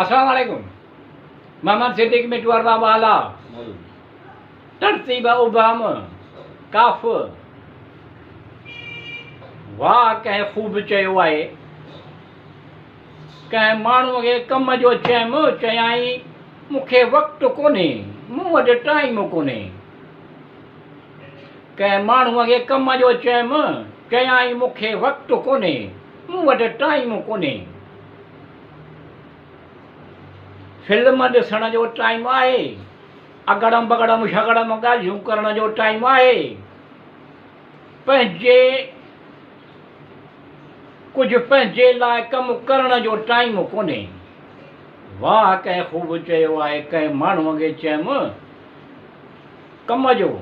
السلام عليڪم محمد صديق مٽو ارباب اعليٰ ترتيب ابهم ڪاف واهه ڪنهن خوب چيو آهي ڪنهن ماڻهوء کي ڪم جو چيم چيائين مون کي وقت ڪونهي مون وٽ ٽائيم ڪونهي ڪنهن ماڻهوء کي ڪم جو چيم چيائين مون کي وقت ڪونهي مون وٽ ٽائيم ڪونهي. فلم ڏسڻ جو ٽائيم آهي، اگڙم بگڙم شگڙم ڳالهيون ڪرڻ جو ٽائيم آهي، پنهنجي ڪجهه پنهنجي لاء ڪم ڪرڻ جو ٽائيم ڪونهي. واهه ڪنهن خوب چيو آهي، ڪنهن ماڻهوء کي چيم ڪم جو،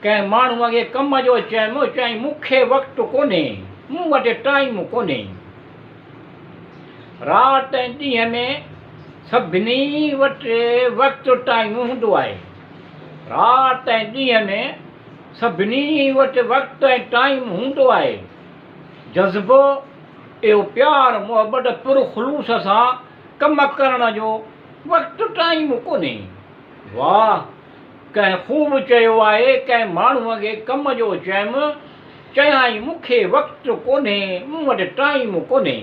ڪنهن ماڻهوء کي ڪم جو چيم، چيائين مون کي وقت ڪونهي، مون وٽ ٽائيم ڪونهي. رات ۽ ڏينهن ۾ سڀني وٽ وقت ٽائيم هوندو آهي. رات ۽ ڏينهن ۾ سڀني وٽ وقت ۽ ٽائيم هوندو آهي. جذبو، اهو پيار محبت پرخلوص سان ڪم ڪرڻ جو وقت ٽائيم ڪونهي. واهه! ڪنهن خوب چيو آهي، ڪنهن ماڻهوء کي ڪم جو چيم، چيائين مون کي وقت ڪونهي، مون وٽ ٽائيم ڪونهي.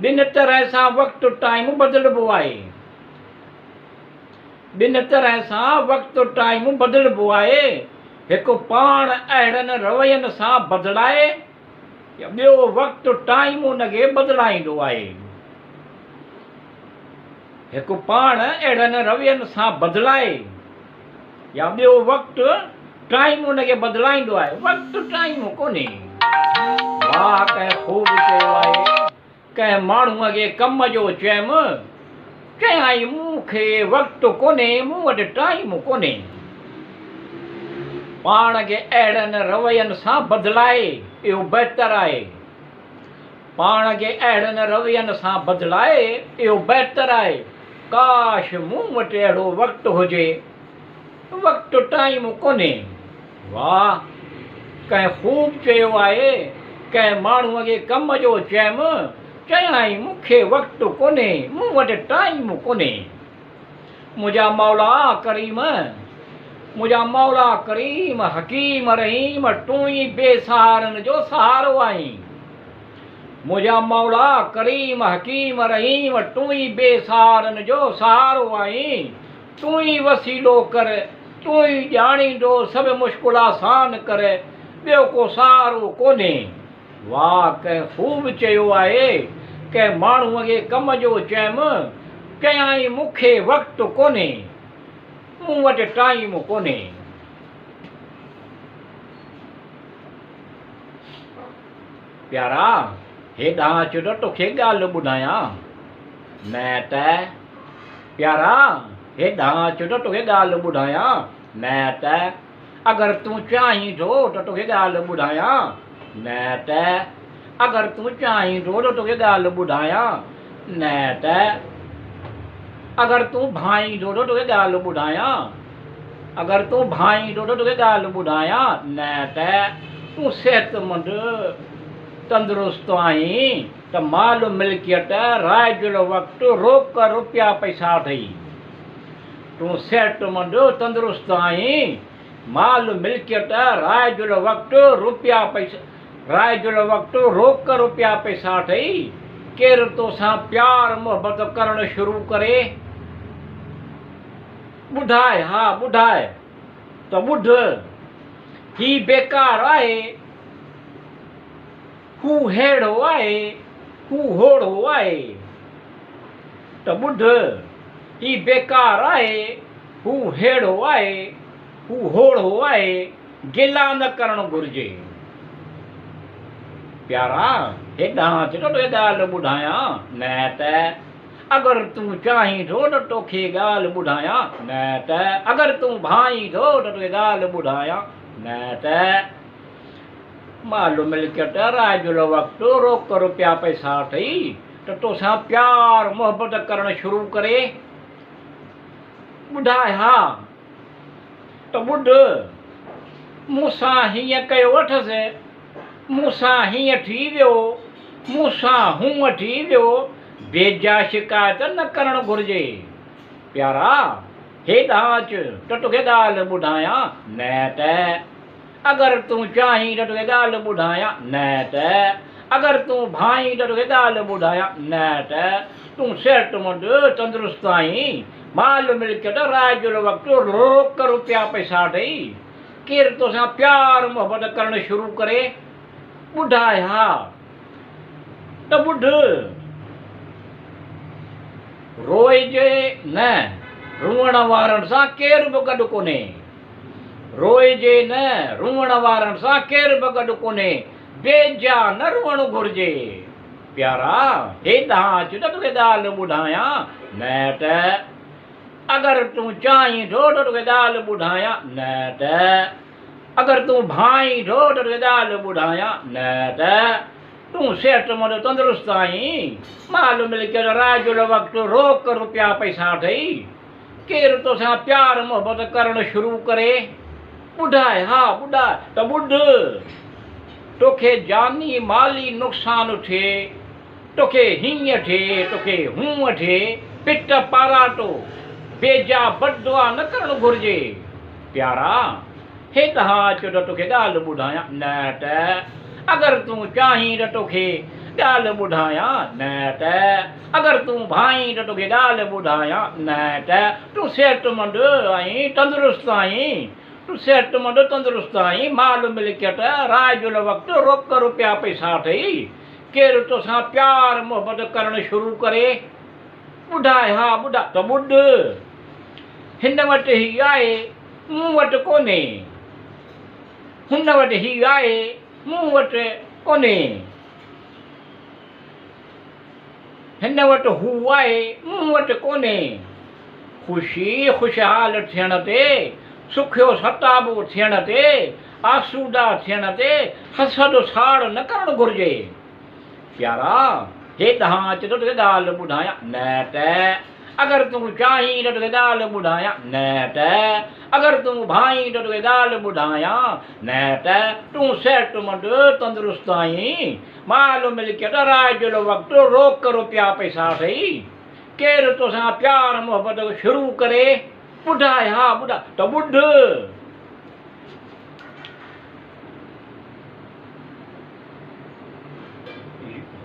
ٻن طرح سان وقت ٽائيم بدلبو آهي. ٻن طرح سان وقت ٽائيم بدلبو آهي، هڪ پاڻ اهڙن روين سان بدلائي يا ٻيو وقت ٽائيم ان کي بدلائيندو آهي. هڪ پاڻ اهڙن روين سان بدلائي يا ٻيو وقت ٽائيم ان کي بدلائيندو آهي. وقت ٽائيم ڪونهي. واهه ڪنهن خوب چيو آهي. ڪنهن ماڻهوء کي ڪم جو چيم، چيائين مون کي وقت ڪونهي، مون وٽ ٽائيم ڪونهي. پاڻ کي اهڙن روين سان بدلائي اهو بهتر آهي. پاڻ کي اهڙن روين سان بدلائي اهو بهتر آهي. ڪاش مون وٽ اهڙو وقت هجي. وقت ٽائيم ڪونهي. واهه ڪنهن خوب چيو آهي. ڪنهن ماڻهوء کي ڪم جو چيم، چيائين مون کي وقت ڪونهي، مون وٽ ٽائيم ڪونهي. منهنجا مولا ڪريم، منهنجا مولا ڪريم، حڪيم رحيم، تون ئي بي سهارن جو سهارو آهين. منهنجا مولا ڪريم، حڪيم رحيم، تون ئي بي سهارن جو سهارو آهين. تون ئي وسيلو ڪر، تون ئي ڄاڻيندو سڀ مشڪل آسان ڪر، ٻيو ڪو سهارو ڪونهي. واهه ڪنهن خوب چيو آهي، ڪنهن ماڻهوء کي ڪم جو چيم، چيائين مون کي وقت ڪونهي، مون وٽ ٽائيم ڪونهي. پيارا، هيڏانهن اچ ته توکي ڳالهه ٻڌايان. نه ته. پيارا، هيڏانهن اچ ته توکي ڳالهه ٻڌايان. نه ته. اگر تون چاهين ٿو ته توکي ڳالهه ٻڌايان، نه ته. اگر تون چاهين ٿو ته توکي ڳالهه ٻڌايان، نه ته. اگر تون ڀانئين ٿو ته توکي ڳالهه ٻڌايان، اگر تون ڀانئين ٿو ته توکي ڳالهه ٻڌايان، نه ته. تون صحتمند تندرست آهين ته مال ملڪيت رائج الوقت روڪ روپيا پئسا اٿئي. تون صحتمند تندرست آهين، مال ملڪيت رائج الوقت روپيا پئسا رائج الوقت روڪ روپيا پئسا اٿئي، ڪير توسان پيار محبت ڪرڻ شروع ڪري؟ ٻڌاء ها ٻڌاء ته ٻڌ، هي بيڪار آهي، هو ههڙو آهي، هو هوڙهو آهي. ته ٻڌ، هي بيڪار آهي، هو ههڙو آهي، هو هوڙهو آهي، گلا نه ڪرڻ گهرجي. پيارا، هيڏانهن اچ ته توکي ڳالهه ٻڌايان، نه ته اگر تون چاهين ٿو ته توکي ڳالهه ٻڌايان، نه ته اگر تون ڀانئين ٿو ته توکي ڳالهه ٻڌايان، نه ته. مال ملڪيت رائج الوقت روڪ روپيا پئسا اٿئي ته توسان پيار محبت ڪرڻ شروع ڪري ٻڌاء ها ته ٻڌ مون سان هيئن ڪيو اٿس مون سان هيئن ٿي ويو مون سان هونء ٿي ويو. بيجا شڪايت نه ڪرڻ گهرجي. پيارا، هيڏانهن اچ ته توکي ڳالهه ٻڌايان، نه ته اگر تون چاهين ته توکي ڳالهه ٻڌايان، نه ته اگر تون ڀانئين ته توکي ڳالهه ٻڌايان، نه ته تون صحتمند تندرست آهين، مال ملڪيت رائج الوقت روڪ روپيا پئسا اٿئي، ڪير توسان پيار محبت ڪرڻ شروع ڪري؟ ٻڌاء ها ته ٻڌ. روئجي نه، روئڻ وارن سان ڪير به گڏ ڪونهي. روئجي نه، روئڻ وارن سان ڪير به گڏ ڪونهي. بيجا نه روئڻ گهرجي. پيارا، هيڏانهن اچ ته توکي ڳالهه ٻڌايان. نه ته اگر تون چاهين ٿو ته توکي ڳالهه ٻڌايان. نه ته اگر تون ڀانئين ٿو ته توکي ڳالهه ٻڌايان. نه ته تون صحتمند تندرست آهين، مال ملڪيت رائج الوقت روڪ روپيا پئسا اٿئي، ڪير توسان پيار محبت ڪرڻ شروع ڪري؟ ٻڌاء ها ٻڌاء ته ٻڌ، توکي جاني مالي نقصان ٿئي، توکي هيئن ٿئي، توکي هونء ٿئي، پٽ پاراٽو، بيجا بددعا نه ڪرڻ گهرجي. پيارا! هيڏانهن اچ ته توکي ڳالهه ٻڌايان، نه ته اگر تون چاهين ته توکي ڳالهه ٻڌايان، نه ته اگر تون ڀانئين ته توکي ڳالهه ٻڌايان، نه ته تون صحتمند ۽ تندرست آهين، تون صحتمند تندرست آهين، مال ملڪيت، رائج الوقت، روڪ روپيا پئسا اٿئي، ڪير توسان پيار محبت ڪرڻ شروع ڪري؟ ٻڌاء ها ٻڌاء ته ٻڌ، هن وٽ هي آهي، مون وٽ ڪونهي. هن وٽ هي آهي، مون وٽ ڪونهي. هن وٽ هو آهي، مون وٽ ڪونهي. خوشي خوشحال ٿيڻ تي، سکيو ستابو ٿيڻ تي، آسودا ٿيڻ تي حسد ساڙ نه ڪرڻ گهرجي. پيارا! هيڏانهن اچ ته توکي ڳالهه ٻڌايان، نه ته اگر تون چاهين ته توکي ڳالهه ٻڌايان، نه ته اگر تون ڀانئين ته توکي ڳالهه ٻڌايان، نه ته تون صحتمند تندرست آهين، مال ملڪيت رائج الوقت روڪ روپيا پئسا اٿئي، ڪير توسان پيار محبت شروع ڪري؟ ٻڌاء ها ٻڌاء ته ٻڌ.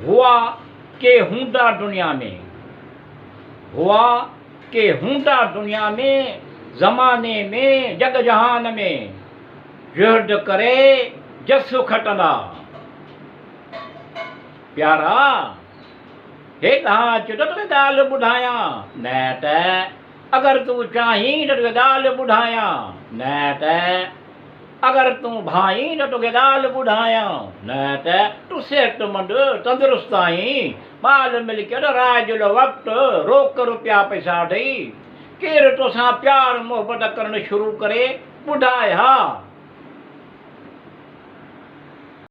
هئا ڪي هوندا دنيا ۾، هئا ڪي هوندا دنيا ۾، زماني ۾ جڳ جهان ۾، جهد ڪري جس کٽندا. پيارا! هيڏانهن اچ ته توکي ڳالهه ٻڌايان، نه ته اگر تون چاهين ته توکي ڳالهه ٻڌايان، نه ته اگر تون ڀانئين ته توکي ڳالهه ٻڌايان، نه ته تون صحتمند تندرست آهين، مال ملڪيت رائج الوقت روڪ روپيا پئسا اٿئي، ڪير توسان پيار محبت ڪرڻ شروع ڪري؟ ٻڌاء ها!